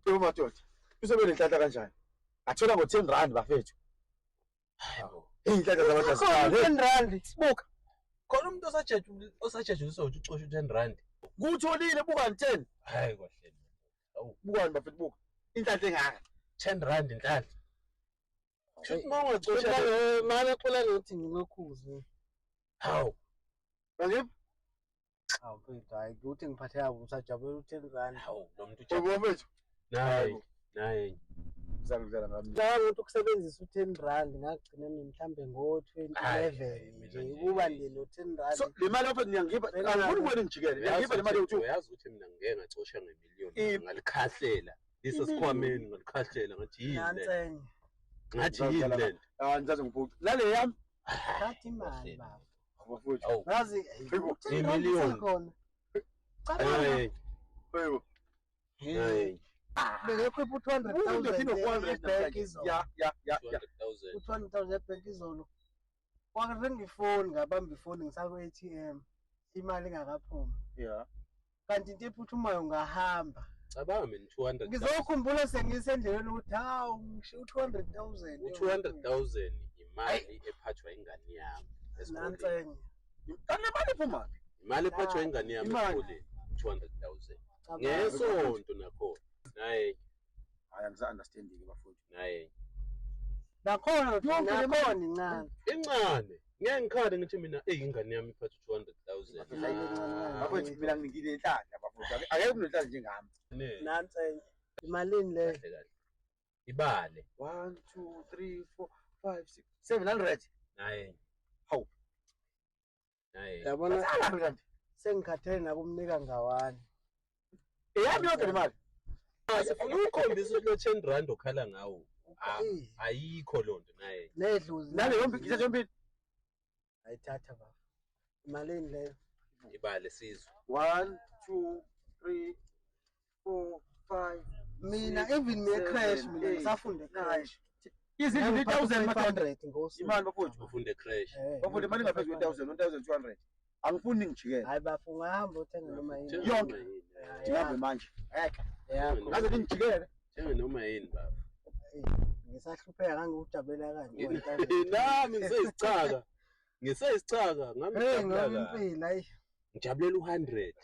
Yebo madoda. Uzobe nenhlanhla kanjani? Athola ngo 10 rand bafethu. Hayibo. Inhlanhla zabantu azifani. 10 rand. Buka. Khona umuntu osajajuliswa ukuthi ucoshe u-10 rand. Kutholile bukani 10. Hayi kwahle. Awu, Bukani bafethu buka. Inhlanhla engaka. 10 rand inhlanhla. Kusho uma ungacosha Mane xola ngokuthi ngilokhuze. hawu. Ngiphi? Hawu mfethu, hayi ukuthi ngiphathe yabo usajabulela u-10 rand. Hawu, lo muntu Yebo ujabule. bafethu. Nayi, nayi. Ngizakudlala ngami. Ngicabanga ukuthi ukusebenzisa u-10 rand ngagcina mhlambe ngo-2011 Hayi, mina nje nje. ukuba nje no-10 rand. So le mali bafethu niyangipha. Angifuni ukubona ngijikele. Niyangipha le mali yokuthi Uyazi ukuthi mina ngike ngacosha ngemiliyoni ngalikhahlela. Lisesikhwameni ngalikhahlela ngathi yini le? Nansenye. Ngathi yini le? Ah ngizaze ngibhuke. Nale yami. Thatha imali baba. Bafethu. Hawu. Ngazi Hayibo. u-10 rand Imiliyoni. isekhona. Cabanga. Hayi, Yebo. hayi. Bengekhipha u-200,000 ebhenki izolo. Ya ya ya ya. 200,000. U-200,000 ebhenki izolo. Kwakuringa ifoni ngabamba ifoni ngisakwi-ATM. Imali ingakaphumi. Yeah. Kanti into ephuthumayo ngahamba. Cabanga mina 200,000. Ngizokhumbula sengisendleleni ukuthi hawu ngisho u-200,000. U-200,000 imali ephathwa ingane yami esikoleni. Nansenye. Kanti le mali iphuma. Imali ephathwa ingane yami Imali. esikoleni 200,000. Cabanga. Ngesonto nakhona. Nayi, Hayi angisa understanding bafethu. nayi. Nakhona Yonke le mali. nakhona incane. Incane. Ngeke ngikhale ngithi mina eyi ingane yami iphatha 200,000. Bafethu mina nginenhlanhla bafethu. Akekho unenhlanhla njengami. Ne. Nansenye. Imalini leyo? Kahle kahle. Ibale. 1 2 3 4 5 6 700. Nayi. Hawu. Nayi. Yabona Basalaphi kanti? sengikhathele nakumnika ngawani. Eyami yonke le mali. Sifuna ukukhombisa ukuthi lo 10 rand okhala ngawo Eh, ayikho lonto naye. Nedlozi. Nale yombi ngithatha yombili. Ayithatha baba. Imalini leyo? Ibale sizwe. 1 2 3 4 5 Mina Six, even me crash seven, mina eight, ngisafunde crash. Izindlu 1000 madoda. 500 ngosuku. Imali bafethu. Ufunde crash. Eh, Bafethu imali ingaphezu kwe-1000, 1200. Angifuni ningijikele. Hayi bafo ungahamba uthenga noma yini. Yonke. Eh, Ngihambe manje. Ngeke. Yakho. Ngaze ningijikele. Njenge noma yini baba. Eh, Ngisahlupheka ngangikujabulela kanje. Nami ngiseyisicaka. Ngiseyisicaka Hey ngami ngoba impilo ayi. ngijabulela u100.